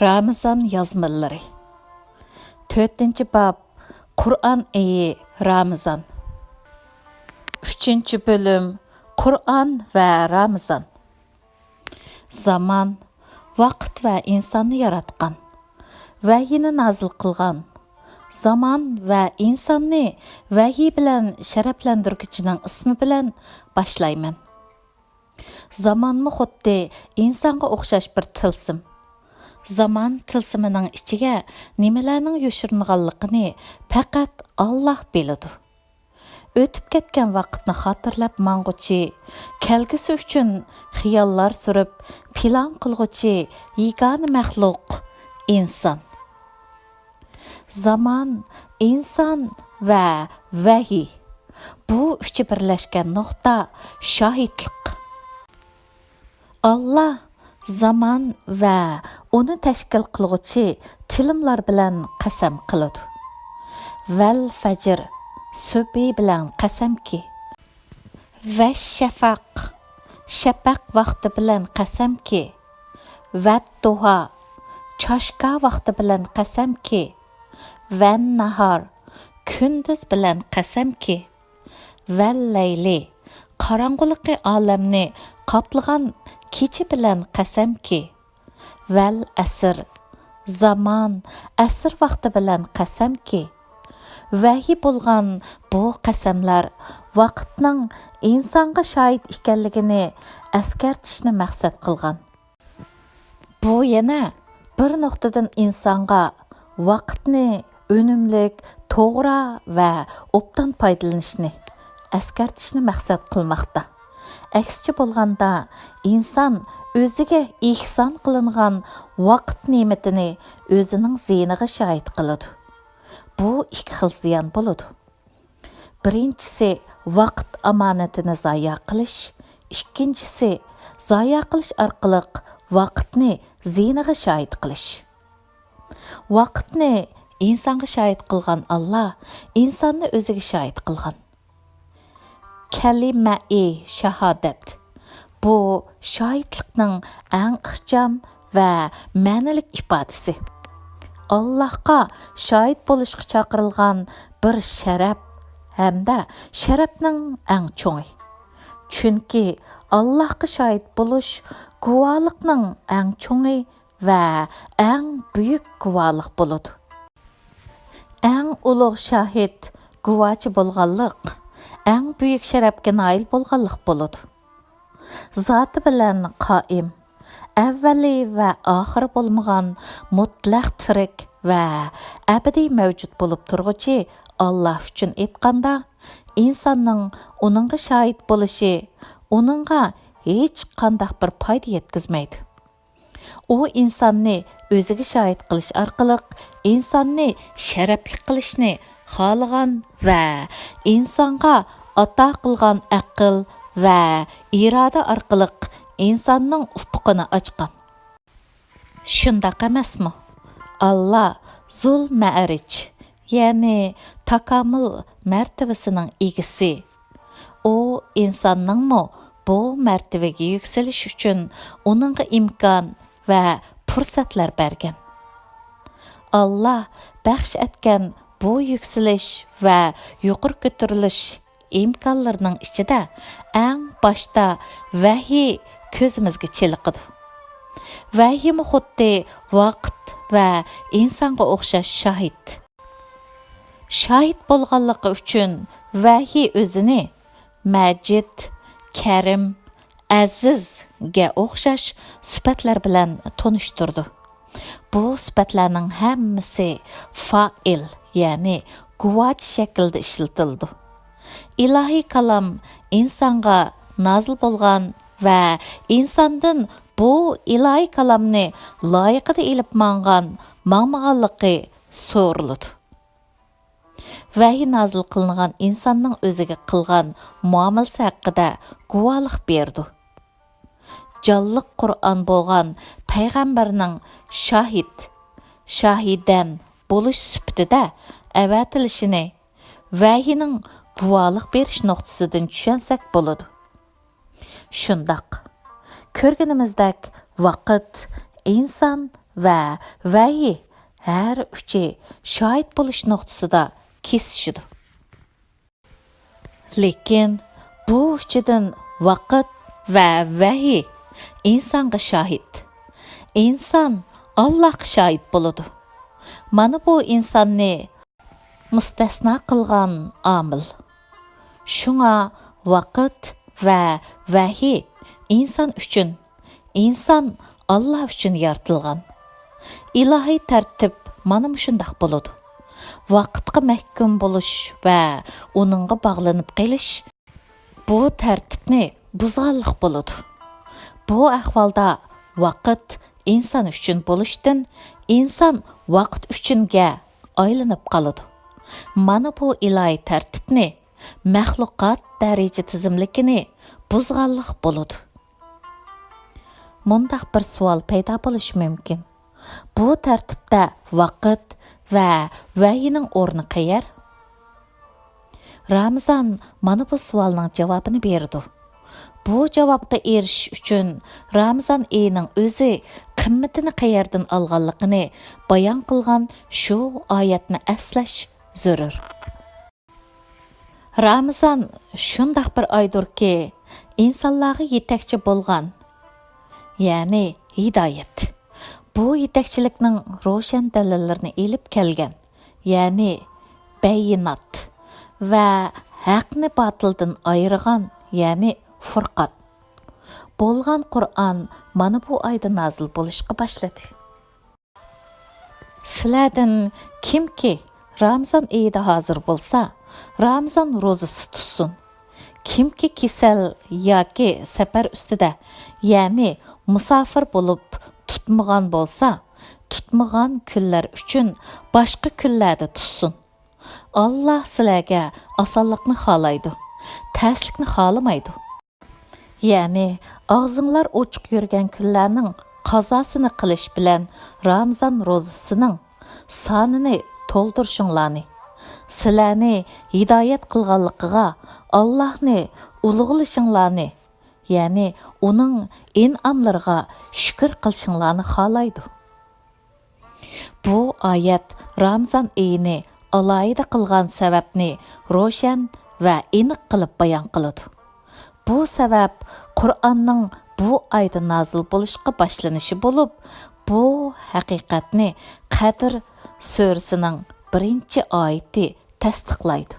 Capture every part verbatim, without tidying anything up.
رامىزان يازمىلىرى. تۆتىنچى باب، قۇرئان ئېيى رامىزان. ئۈچىنچى بۆلۈم، قۇرئان ۋە رامىزان. زامان، ۋاقىت ۋە ئىنساننى ياراتقان، ۋەھىينى نازىل قىلغان، زامان ۋە ئىنساننى ۋەھىي بىلەن شەرەپلەندۈرگۈچىنىڭ ئىسمى بىلەن باشلايمەن. زامانمۇ خۇددى ئىنسانغا ئوخشاش بىر تىلسىم. زامان تىلسىمىنىڭ ئىچىگە نېمىلەرنىڭ يوشۇرۇنغانلىقىنى پەقەت ئاللاھ بىلىدۇ. ئۆتۈپ كەتكەن ۋاقىتنى خاتىرىلەپ ماڭغۇچى، كەلگۈسى ئۈچۈن خىياللار سۈرۈپ، پىلان قىلغۇچى يېگانە مەخلۇق ئىنسان. زامان، ئىنسان ۋە ۋەھىي. بۇ ئۈچى بىرلەشكەن نۇقتا شاھىتلىق. ئاللاھ زامان ۋە ئۇنى تەشكىل قىلغۇچى تىلىملار بىلەن قەسەم قىلىدۇ. ۋەل فەجر، سۈبھى بىلەن قەسەمكى. ۋەش شەپەق، شەپەق ۋاقتى بىلەن قەسەمكى. ۋەت دۇھا، چاشكا ۋاقتى بىلەن قەسەمكى. ۋەن ناھار، كۈندۈز بىلەن قەسەمكى. ۋەل لەيلى، قاراڭغۇلۇقى ئالەمنى قاپلىغان كېچە بىلەن قەسەمكى. ۋەل ئەسر، زامان، ئەسىر ۋاقتى بىلەن قەسەمكى. ۋەھىي بولغان بۇ قەسەملەر ۋاقىتنىڭ ئىنسانغا شاھىت ئىكەنلىكىنى ئەسكەرتىشنى مەقسەت قىلغان. بۇ يەنە بىر نۇقتىدىن ئىنسانغا ۋاقىتنى ئۈنۈملۈك، توغرا ۋە ئوبدان پايدىلىنىشنى ئەسكەرتىشنى مەقسەت قىلماقتا. ئەكسىچە بولغاندا، ئىنسان ئۆزىگە ئېھسان قىلىنغان ۋاقىت نېمىتىنى ئۆزىنىڭ زىيىنىغا شاھىت قىلىدۇ. بۇ ئىككى خىل زىيان بولىدۇ. بىرىنچىسى، ۋاقىت ئامانىتىنى زايە قىلىش. ئىككىنچىسى، زايە قىلىش ئارقىلىق ۋاقىتنى زىيىنىغا شاھىت قىلىش. ۋاقىتنى ئىنسانغا شاھىت قىلغان ئاللا ئىنساننى ئۆزىگە شاھىت قىلغان. كەلىمەئى شاھادەت. بۇ شاھىتلىقنىڭ ئەڭ ئىخچام ۋە مەنىلىك ئىپادىسى. ئاللاھقا شاھىت بولۇشقا چاقىرىلغان بىر شەرەپ ھەمدە شەرەپنىڭ ئەڭ چوڭى. چۈنكى ئاللاھقا شاھىت بولۇش گۇۋاھلىقنىڭ ئەڭ چوڭى ۋە ئەڭ بۈيۈك گۇۋاھلىق بولىدۇ. ئەڭ ئۇلۇغ شاھىت گۇۋاچى بولغانلىق، ئەڭ بۈيۈك شەرەپكە نائىل بولغانلىق بولىدۇ. زاتى بىلەن قائىم، ئەۋۋەلى ۋە ئاخىرى بولمىغان مۇتلەق تىرىك ۋە ئەبەدىي مەۋجۇت بولۇپ تۇرغۇچى ئاللا ئۈچۈن ئېيتقاندا، ئىنساننىڭ ئۇنىڭغا شاھىت بولۇشى ئۇنىڭغا ھېچقانداق بىر پايدا يەتكۈزمەيدۇ. ئۇ ئىنساننى ئۆزىگە شاھىت قىلىش ئارقىلىق ئىنساننى شەرەپلىك قىلىشنى خالىغان ۋە ئىنسانغا ئاتا قىلغان ئەقىل ۋە ئىرادە ئارقىلىق ئىنساننىڭ ئۇپۇقىنى ئاچقان. شۇنداق ئەمەسمۇ؟ ئاللا زۇل مەئرىج، يەنى تاكامۇل مەرتىۋىسىنىڭ ئىگىسى. ئۇ ئىنساننىڭمۇ بۇ مەرتىۋىگە يۈكسىلىش ئۈچۈن ئۇنىڭغا ئىمكان ۋە پۇرسەتلەر بەرگەن. ئاللا بەخش ئەتكەن بۇ يۈكسىلىش ۋە يۇقىرى كۆتۈرۈلۈش ئىمكانلىرىنىڭ ئىچىدە ئەڭ باشتا ۋەھىي كۆزىمىزگە چېلىقىدۇ. ۋەھىيمۇ خۇددى ۋاقىت ۋە ئىنسانغا ئوخشاش شاھىت. شاھىت بولغانلىقى ئۈچۈن ۋەھىي ئۆزىنى مەجىد، كەرىم، ئەزىزگە ئوخشاش سۈپەتلەر بىلەن تونۇشتۇرىدۇ. بۇ سۈپەتلەرنىڭ ھەممىسى فائىل، يەنى گۇۋاچى شەكلىدە ئىشلىتىلىدۇ. ئىلاھىي كالام ئىنسانغا نازىل بولغان ۋە ئىنساندىن بۇ ئىلاھىي كالامنى لايىقىدا ئېلىپ ماڭغان، ماڭمىغانلىقى سورىلىدۇ. ۋەھىي نازىل قىلىنغان ئىنساننىڭ ئۆزىگە قىلغان مۇئامىلىسى ھەققىدە گۇۋاھلىق بېرىدۇ. جانلىق قۇرئان بولغان پەيغەمبەرنىڭ شاھىت، شاھىدەن بولۇش سۈپىتىدە ئەۋەتىلىشىنى ۋەھىينىڭ گۇۋاھلىق بېرىش نۇقتىسىدىن چۈشەنسەك بولىدۇ. شۇنداق. كۆرگىنىمىزدەك، ۋاقىت ئىنسان ۋە ۋەھىي ھەر ئۈچى شاھىت بولۇش نۇقتىسىدا كېسىشىدۇ. لېكىن بۇ ئۈچىدىن ۋاقىت ۋە ۋەھىي ئىنسانغا شاھىت. ئىنسان ئاللاھقا شاھىت بولىدۇ. مانا بۇ ئىنساننى مۇستەسنا قىلغان ئامىل. شۇڭا ۋاقىت ۋە ۋەھىي ئىنسان ئۈچۈن، ئىنسان ئاللا ئۈچۈن يارىتىلغان. ئىلاھىي تەرتىپ مانا مۇشۇنداق بولىدۇ. ۋاقىتقا مەھكۇم بولۇش ۋە ئۇنىڭغا باغلىنىپ قېلىش بۇ تەرتىپنى بۇزغانلىق بولىدۇ. بۇ ئەھۋالدا ۋاقىت ئىنسان ئۈچۈن بولۇشتىن ئىنسان ۋاقىت ئۈچۈنگە ئايلىنىپ قالىدۇ. مانا بۇ ئىلاھىي تەرتىپنى، مەخلۇقات دەرىجە تىزىملىكىنى بۇزغانلىق بولىدۇ. مۇنداق بىر سوئال پەيدا بولۇشى مۇمكىن. بۇ تەرتىپتە ۋاقىت ۋە ۋەھىينىڭ ئورنى قەيەر؟ رامىزان مانا بۇ سوئالنىڭ جاۋابىنى بېرىدۇ. بۇ جاۋابقا ئېرىشىش ئۈچۈن رامىزان ئېيىنىڭ ئۆزى قىممىتىنى قەيەردىن ئالغانلىقىنى بايان قىلغان شۇ ئايەتنى ئەسلەش زۆرۈر. رامىزان شۇنداق بىر ئايدۇركى، ئىنسانلارغا يېتەكچى بولغان، يەنى ھىدايەت. بۇ يېتەكچىلىكنىڭ روشەن دەلىللىرىنى ئېلىپ كەلگەن، يەنى بەييىنات، ۋە ھەقنى باتىلدىن ئايرىغان، يەنى فۇرقان بولغان قۇرئان مانا بۇ ئايدا نازىل بولۇشقا باشلىدى. سىلەردىن كىمكى رامىزان ئېيىدا ھازىر بولسا، رامىزان روزىسى تۇتسۇن. كىمكى كېسەل ياكى سەپەر ئۈستىدە، يەنى مۇساپىر بولۇپ تۇتمىغان بولسا، تۇتمىغان كۈنلەر ئۈچۈن باشقا كۈنلەردە تۇتسۇن. ئاللا سىلەرگە ئاسانلىقنى خالايدۇ، تەسلىكنى خالىمايدۇ. يەنى ئاغزىڭلار ئوچۇق يۈرگەن كۈنلەرنىڭ قازاسىنى قىلىش بىلەن رامىزان روزىسىنىڭ سانىنى تولدۇرۇشۇڭلارنى، سىلەرنى ھىدايەت قىلغانلىقىغا ئاللاھنى ئۇلۇغلىشىڭلارنى، يەنى ئۇنىڭ ئىنئاملىرىغا شۈكۈر قىلىشىڭلارنى خالايدۇ. بۇ ئايەت رامىزان ئېيىنى ئالاھىدە قىلغان سەۋەبنى روشەن ۋە ئېنىق قىلىپ بايان قىلىدۇ. بۇ سەۋەب قۇرئاننىڭ بۇ ئايدا نازىل بولۇشقا باشلىنىشى بولۇپ، بۇ ھەقىقەتنى قەدىر سۈرىسىنىڭ بىرىنچى ئايىتى تەستىقلايدۇ.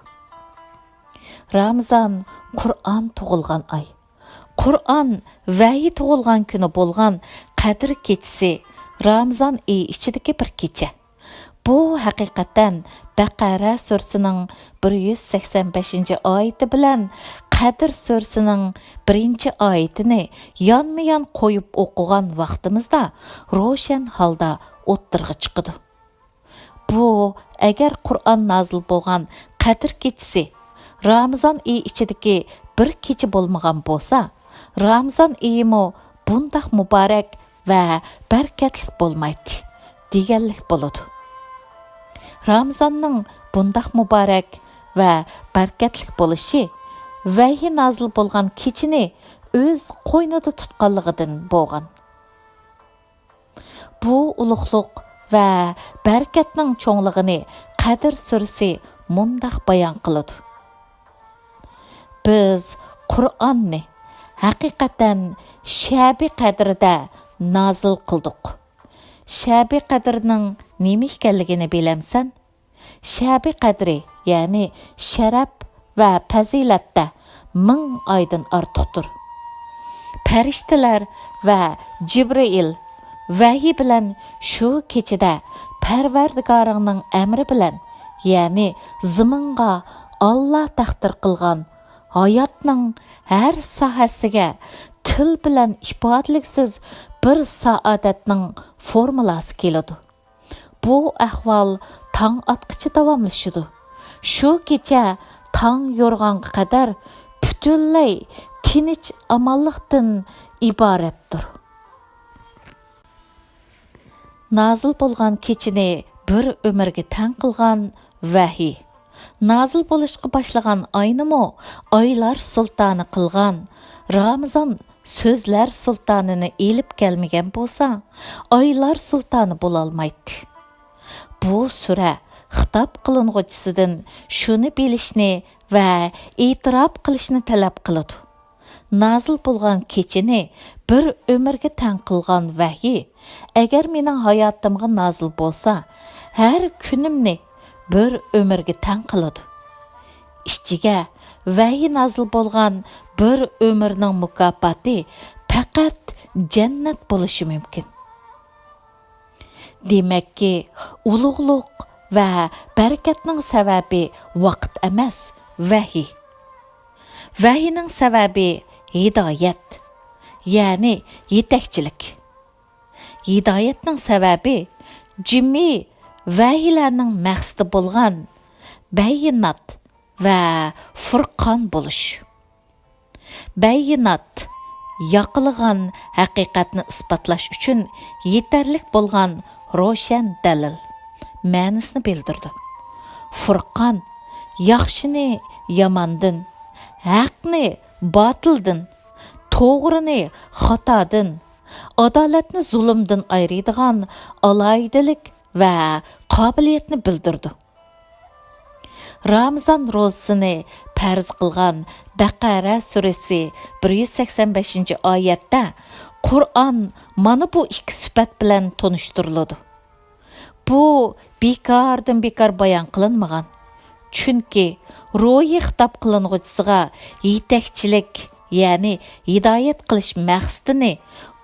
رامىزان قۇرئان تۇغۇلغان ئاي. قۇرئان ۋەھىي تۇغۇلغان كۈنى بولغان قەدىر كېچىسى رامىزان ئېيى ئىچىدىكى بىر كېچە. بۇ ھەقىقەتەن بەقەرە سۈرىسىنىڭ بىر يۈز سەكسەن بەشىنچى ئايىتى بىلەن قەدىر سۈرىسىنىڭ بىرىنچى ئايىتىنى يانمۇيان قويۇپ ئوقۇغان ۋاقتىمىزدا روشەن ھالدا ئوتتۇرىغا چىقىدۇ. بۇ، ئەگەر قۇرئان نازىل بولغان قەدىر كېچىسى رامىزان ئېيى ئىچىدىكى بىر كېچە بولمىغان بولسا، رامىزان ئېيىمۇ بۇنداق مۇبارەك ۋە بەرىكەتلىك بولمايتتى، دېگەنلىك بولىدۇ. رامىزاننىڭ بۇنداق مۇبارەك ۋە بەرىكەتلىك بولۇشى ۋەھىي نازىل بولغان كېچىنى ئۆز قوينىدا تۇتقانلىقىدىن بولغان. بۇ ئۇلۇغلۇق ۋە بەرىكەتنىڭ چوڭلۇقىنى قەدىر سۈرىسى مۇنداق بايان قىلىدۇ: بىز قۇرئاننى ھەقىقەتەن شەبى قەدىردە نازىل قىلدۇق. شەبى قەدىرنىڭ نېمە ئىكەنلىكىنى بىلەمسەن؟ شەبى قەدرى، يەنى شەرەپ ۋە پەزىلەتتە مىڭ ئايدىن ئارتۇقتۇر. پەرىشتىلەر ۋە جىبرىئىل ۋەھىي بىلەن شۇ كېچىدە پەرۋەردىگارىڭنىڭ ئەمرى بىلەن، يەنى زېمىنغا ئاللا تەقدىر قىلغان ھاياتنىڭ ھەر ساھەسىگە تىل بىلەن ئىپادىلىگۈسىز بىر سائادەتنىڭ فورمۇلاسى كېلىدۇ. بۇ ئەھۋال تاڭ ئاتقىچە داۋاملىشىدۇ. شۇ كېچە تاڭ يورۇغانغا قەدەر پۈتۈنلەي تىنچ-ئامانلىقتىن ئىبارەتتۇر. نازىل بولغان كېچىنى بىر ئۆمۈرگە تەڭ قىلغان ۋەھىي. نازىل بولۇشقا باشلىغان ئاينىمۇ ئايلار سۇلتانى قىلغان رامىزان سۆزلەر سۇلتانىنى ئېلىپ كەلمىگەن بولسا، ئايلار سۇلتانى بولالمايتتى. بۇ سۈرە خىتاب قىلىنغۇچىسىدىن شۇنى بىلىشنى ۋە ئېتىراپ قىلىشنى تەلەپ قىلىدۇ. نازىل بولغان كېچىنى بىر ئۆمۈرگە تەڭ قىلغان ۋەھىي، ئەگەر مېنىڭ ھاياتىمغا نازىل بولسا، ھەر كۈنۈمنى بىر ئۆمۈرگە تەڭ قىلىدۇ. ئىچىگە ۋەھىي نازىل بولغان بىر ئۆمۈرنىڭ مۇكاپاتى پەقەت جەننەت بولۇشى مۇمكىن. دېمەككى، ئۇلۇغلۇق ۋە بەرىكەتنىڭ سەۋەبى ۋاقىت ئەمەس، ۋەھىي. ۋەھىينىڭ سەۋەبى ھىدايەت، يەنى يېتەكچىلىك. ھىدايەتنىڭ سەۋەبى جىمى ۋەھىيلەرنىڭ مەقسىتى بولغان بەييىنات ۋە فۇرقان بولۇش. بەييىنات، ياقىلىغان ھەقىقەتنى ئىسپاتلاش ئۈچۈن يېتەرلىك بولغان روشەن دەلىل، مەنىسىنى بىلدۈرىدۇ. فۇرقان، ياخشىنى ياماندىن، ھەقنى باتىلدىن، توغرىنى خاتادىن، ئادالەتنى زۇلۇمدىن ئايرىيدىغان ئالاھىدىلىك ۋە قابىلىيەتنى بىلدۈرىدۇ. رامىزان روزىسىنى پەرز قىلغان بەقەرە سۈرىسى بىر يۈز سەكسەن بەشىنچى ئايەتتە قۇرئان مانا بۇ ئىككى سۈپەت بىلەن تونۇشتۇرۇلىدۇ. بۇ بىكاردىن بىكار بايان قىلىنمىغان. چۈنكى روھىي خىتاب قىلىنغۇچىسىغا يېتەكچىلىك، يەنى ھىدايەت قىلىش مەقسىتىنى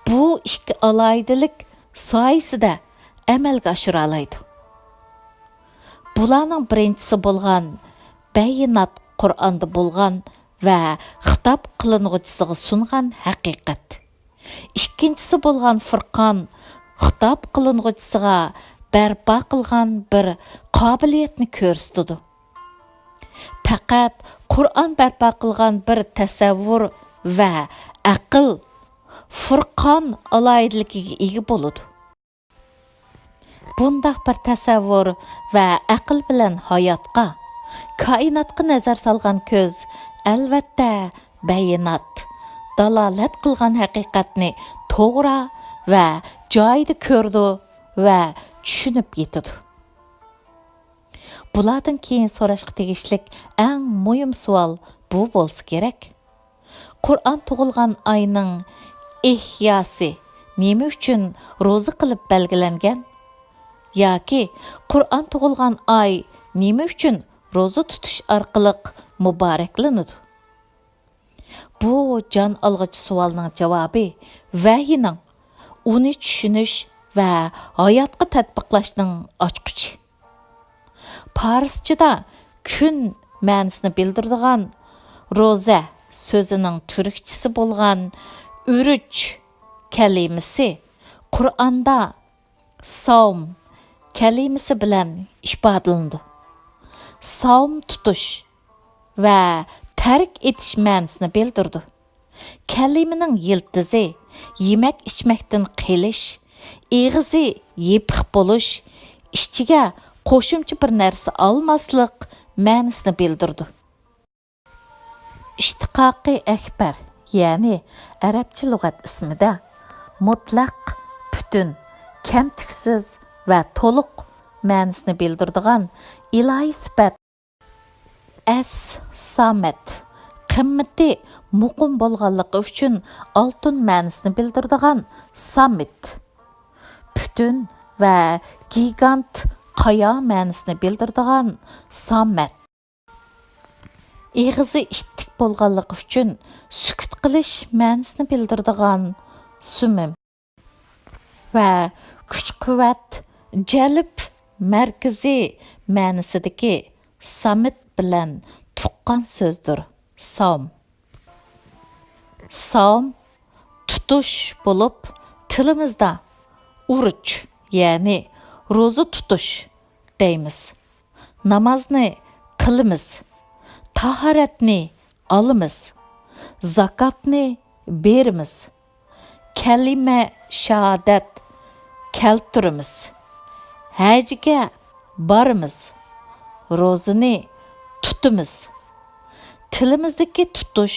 بۇ ئىككى ئالاھىدىلىك سايىسىدە ئەمەلگە ئاشۇرالايدۇ. بۇلارنىڭ بىرىنچىسى بولغان بەييىنات قۇرئاندا بولغان ۋە خىتاب قىلىنغۇچىسىغا سۇنغان ھەقىقەت. ئىككىنچىسى بولغان فۇرقان خىتاب قىلىنغۇچىسىغا بەرپا قىلغان بىر قابىلىيەتنى كۆرسىتىدۇ. پەقەت قۇرئان بەرپا قىلغان بىر تەسەۋۋۇر ۋە ئەقىل فۇرقان ئالاھىدىلىكىگە ئىگە بولىدۇ. بۇنداق بىر تەسەۋۋۇر ۋە ئەقىل بىلەن ھاياتقا، كائىناتقا نەزەر سالغان كۆز، ئەلۋەتتە، بەييىنات، دالالەت قىلغان ھەقىقەتنى توغرا ۋە جايىدا كۆرىدۇ ۋە چۈشىنىپ يېتىدۇ. بۇلاردىن كېيىن سوراشقا تېگىشلىك ئەڭ مۇھىم سوئال بۇ بولسا كېرەك. قۇرئان تۇغۇلغان ئاينىڭ ئىھياسى نېمە ئۈچۈن روزا قىلىپ بەلگىلەنگەن؟ ياكى قۇرئان تۇغۇلغان ئاي نېمە ئۈچۈن روزا تۇتۇش ئارقىلىق مۇبارەكلىنىدۇ؟ بۇ جان ئالغۇچ سوئالنىڭ جاۋابى ۋەھىينىڭ، ئۇنى چۈشىنىش ۋە ھاياتقا تەتبىقلاشنىڭ ئاچقۇچى. پارسچىدا كۈن مەنىسىنى بىلدۈرىدىغان روزە سۆزىنىڭ تۈركچىسى بولغان ئۈرۈچ كەلىمىسى قۇرئاندا ساۋم كەلىمىسى بىلەن ئىپادىلىنىدۇ. ساۋم تۇتۇش ۋە تەرك ئېتىش مەنىسىنى بىلدۈرىدۇ. كەلىمىنىڭ يىلتىزى يېمەك-ئىچمەكتىن قېلىش، ئېغىزى يېپىق بولۇش، ئىچىگە قوشۇمچە بىر نەرسە ئالماسلىق مەنىسىنى بىلدۈرىدۇ. ئىشتىقاقى ئەكبەر، يەنى ئەرەبچە لۇغەت ئىسمىدە مۇتلەق، پۈتۈن، كەمتۈكسىز ۋە تولۇق مەنىسىنى بىلدۈرىدىغان ئىلاھىي سۈپەت ئەس-سامەت، قىممىتى مۇقىم بولغانلىقى ئۈچۈن ئالتۇن مەنىسىنى بىلدۈرىدىغان سامىت، پۈتۈن ۋە گىگانت، قايا مەنىسىنى بىلدۈرىدىغان سامەت، ئېغىزى ئىتتىك بولغانلىقى ئۈچۈن سۈكۈت قىلىش مەنىسىنى بىلدۈرىدىغان سۈمۈم ۋە كۈچ-قۇۋۋەت، جەلپ مەركىزى مەنىسىدىكى سامىت بىلەن تۇغقان سۆزدۇر ساۋم. ساۋم تۇتۇش بولۇپ، تىلىمىزدا ئۇرۇچ، يەنى روزا تۇتۇش دەيمىز. نامازنى قىلىمىز، تاھارەتنى ئالىمىز، زاكاتنى بېرىمىز، كەلىمە شاھادەت كەلتۈرىمىز، ھەجگە بارىمىز، روزىنى تۇتىمىز. تىلىمىزدىكى تۇتۇش،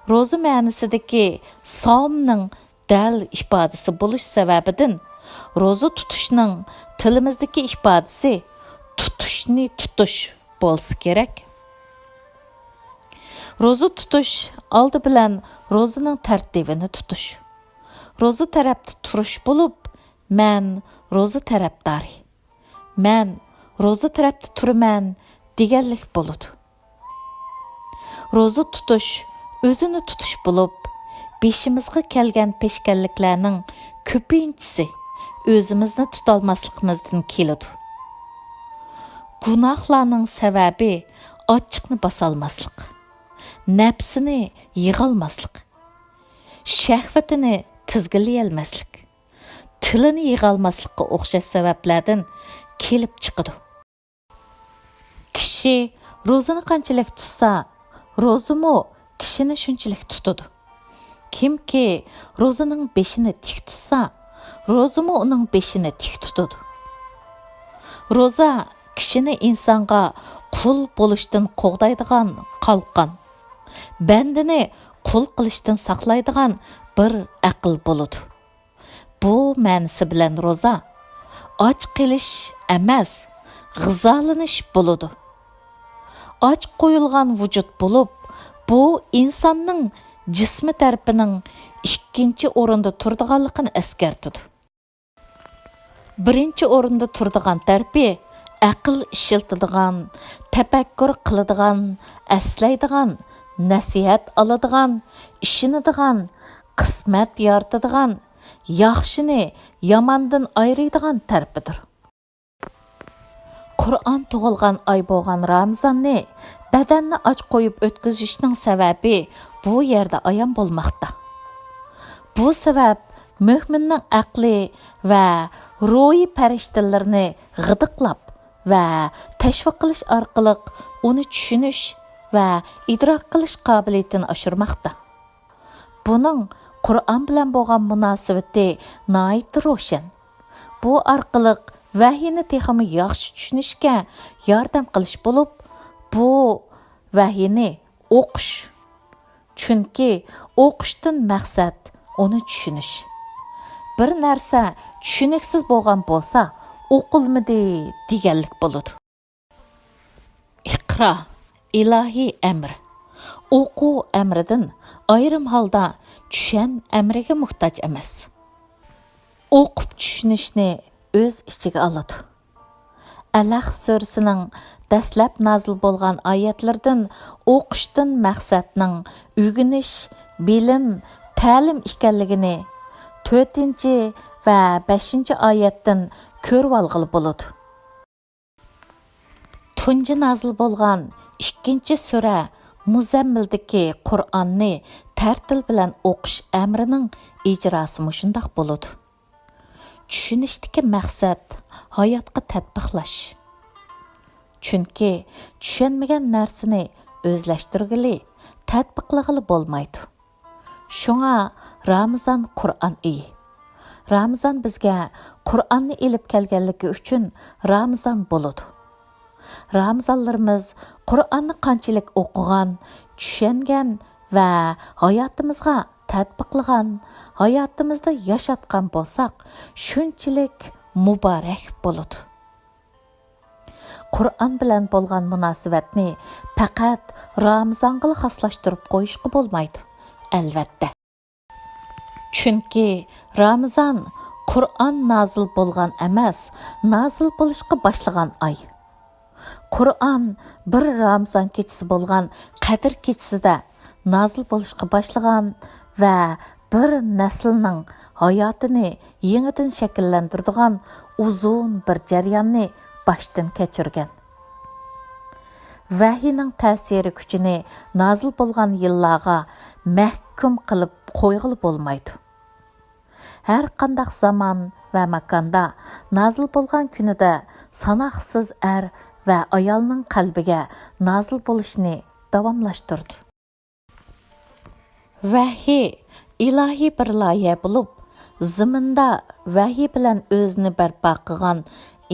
روزا مەنىسىدىكى ساۋمنىڭ دەل ئىپادىسى بولۇش سەۋەبىدىن، روزا تۇتۇشنىڭ تىلىمىزدىكى ئىپادىسى تۇتۇشنى تۇتۇش بولسا كېرەك. روزا تۇتۇش ئالدى بىلەن روزىنىڭ تەرتىپىنى تۇتۇش. روزا تەرەپتە تۇرۇش بولۇپ، مەن روزا تەرەپدارى، مەن روزا تەرەپتە تۇرىمەن دېگەنلىك بولىدۇ. روزا تۇتۇش ئۆزىنى تۇتۇش بولۇپ، بېشىمىزغا كەلگەن پېشكەللىكلەرنىڭ كۆپىنچىسى ئۆزىمىزنى تۇتالماسلىقىمىزدىن كېلىدۇ. گۇناھلارنىڭ سەۋەبى ئاچچىقنى باسالماسلىق، نەپسىنى يىغالماسلىق، شەھۋىتىنى تىزگىنلىيەلمەسلىك، تىلىنى يىغالماسلىققا ئوخشاش سەۋەبلەردىن كېلىپ چىقىدۇ. كىشى روزىنى قانچىلىك تۇتسا، روزىمۇ كىشىنى شۇنچىلىك تۇتىدۇ. كىمكى روزىنىڭ بېشىنى تىك تۇتسا، روزىمۇ ئۇنىڭ بېشىنى تىك تۇتىدۇ. روزا كىشىنى ئىنسانغا قۇل بولۇشتىن قوغدايدىغان قالقان، بەندىنى قۇل قىلىشتىن ساقلايدىغان بىر ئەقىل بولىدۇ. بۇ مەنىسى بىلەن روزا ئاچ قېلىش ئەمەس، غىزالىنىش بولىدۇ. ئاچ قويۇلغان ۋۇجۇد بولۇپ، بۇ ئىنساننىڭ جىسمى تەرىپىنىڭ ئىككىنچى ئورۇندا تۇرىدىغانلىقىنى ئەسكەرتىدۇ. بىرىنچى ئورۇندا تۇرىدىغان تەرىپى ئەقىل ئىشلىتىدىغان، تەپەككۇر قىلىدىغان، ئەسلەيدىغان، نەسىھەت ئالىدىغان، ئىشىنىدىغان، قىسمەت يارىتىدىغان، ياخشىنى ياماندىن ئايرىيدىغان تەرىپىدۇر. قۇرئان تۇغۇلغان ئاي بولغان رامىزاننى بەدەننى ئاچ قويۇپ ئۆتكۈزۈشنىڭ سەۋەبى بۇ يەردە ئايان بولماقتا. بۇ سەۋەب مۆمىننىڭ ئەقلى ۋە روھىي پەرىشتىلىرىنى غىدىقلاپ ۋە تەشۋىق قىلىش ئارقىلىق ئۇنى چۈشىنىش ۋە ئىدراك قىلىش قابىلىيىتىنى ئاشۇرماقتا. بۇنىڭ قۇرئان بىلەن بولغان مۇناسىۋىتى ناھايىتى روشەن. بۇ ئارقىلىق ۋەھىينى تېخىمۇ ياخشى چۈشىنىشكە ياردەم قىلىش بولۇپ، بۇ ۋەھىينى ئوقۇش. چۈنكى ئوقۇشتىن مەقسەت ئۇنى چۈشىنىش. بىر نەرسە چۈشىنىكسىز بولغان بولسا، ئوقۇلمىدى دېگەنلىك بولىدۇ. ئىقرا، ئىلاھىي ئەمر. ئوقۇ ئەمرىدىن ئايرىم ھالدا چۈشەن ئەمرىگە موھتاج ئەمەس. ئوقۇپ چۈشىنىشنى ئۆز ئىچىگە ئالىدۇ. ئەلەق سۈرىسىنىڭ دەسلەپ نازىل بولغان ئايەتلىرىدىن ئوقۇشتىن مەقسەتنىڭ ئۆگىنىش، بىلىم، تەلىم ئىكەنلىكىنى تۆتىنچى ۋە بەشىنچى ئايەتتىن كۆرۈۋالغىلى بولىدۇ. تۇنجى نازىل بولغان ئىككىنچى سۈرە مۇزەممىلدىكى قۇرئاننى تەرتىل بىلەن ئوقۇش ئەمرىنىڭ ئىجراسى مۇشۇنداق بولىدۇ. چۈشىنىشتىكى مەقسەت ھاياتقا تەتبىقلاش. چۈنكى چۈشەنمىگەن نەرسىنى ئۆزلەشتۈرگىلى، تەتبىقلىغىلى بولمايدۇ. شۇڭا رامىزان قۇرئان ئېيى. رامىزان بىزگە قۇرئاننى ئېلىپ كەلگەنلىكى ئۈچۈن رامىزان بولىدۇ. رامىزانلىرىمىز قۇرئاننى قانچىلىك ئوقۇغان، چۈشەنگەن ۋە ھاياتىمىزغا تەتبىقلىغان، ھاياتىمىزدا ياشاتقان بولساق، شۇنچىلىك مۇبارەك بولىدۇ. قۇرئان بىلەن بولغان مۇناسىۋەتنى پەقەت رامىزانغىلا خاسلاشتۇرۇپ قويۇشقا بولمايدۇ، ئەلۋەتتە. چۈنكى رامىزان قۇرئان نازىل بولغان ئەمەس، نازىل بولۇشقا باشلىغان ئاي. قۇرئان بىر رامىزان كېچىسى بولغان قەدىر كېچىسىدە نازىل بولۇشقا باشلىغان ۋە بىر نەسىلنىڭ ھاياتىنى يېڭىدىن شەكىللەندۈرىدىغان ئۇزۇن بىر جەرياننى باشتىن كەچۈرگەن. ۋەھىينىڭ تەسىرى كۈچىنى نازىل بولغان يىللارغا مەھكۇم قىلىپ قويغىلى بولمايدۇ. ھەر قانداق زامان ۋە ماكاندا نازىل بولغان كۈنىدە ساناقسىز ئەر ۋە ئايالنىڭ قەلبىگە نازىل بولۇشنى داۋاملاشتۇردى. ۋەھىي ئىلاھىي بىر لايىھە بولۇپ، زېمىندا ۋەھىي بىلەن ئۆزىنى بەرپا قىلغان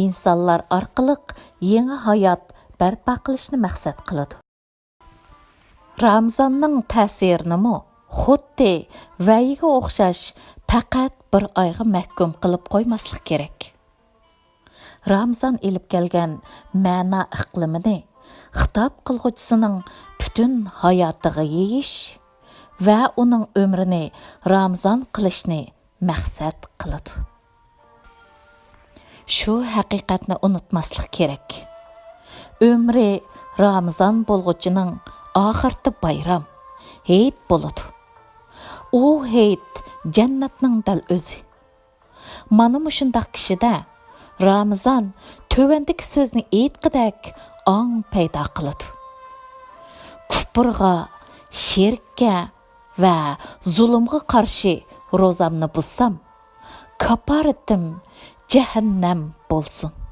ئىنسانلار ئارقىلىق يېڭى ھايات بەرپا قىلىشنى مەقسەت قىلىدۇ. رامىزاننىڭ تەسىرىنىمۇ خۇددى ۋەيگە ئوخشاش پەقەت بىر ئايغا مەھكۇم قىلىپ قويماسلىق كېرەك. رامىزان ئېلىپ كەلگەن مەنا ئىقلىمىنى خىتاب قىلغۇچىسىنىڭ پۈتۈن ھاياتىغا يېيىش ۋە ئۇنىڭ ئۆمرىنى رامىزان قىلىشنى مەقسەت قىلىدۇ. شۇ ھەقىقەتنى ئۇنتۇماسلىق كېرەك. ئۆمرى رامىزان بولغۇچىنىڭ ئاخىرىدا بايرام، ھېيت بولىدۇ. ئۇ ھېيت جەننەتنىڭ دەل ئۆزى. مانا مۇشۇنداق كىشىدە رامىزان تۆۋەندىكى سۆزنى ئېيتقىدەك ئاڭ پەيدا قىلىدۇ: كۇپۇرغا، شىرككە ۋە زۇلۇمغا قارشى روزامنى بۇزسام، كاپپارىتىم جەھەننەم بولسۇن.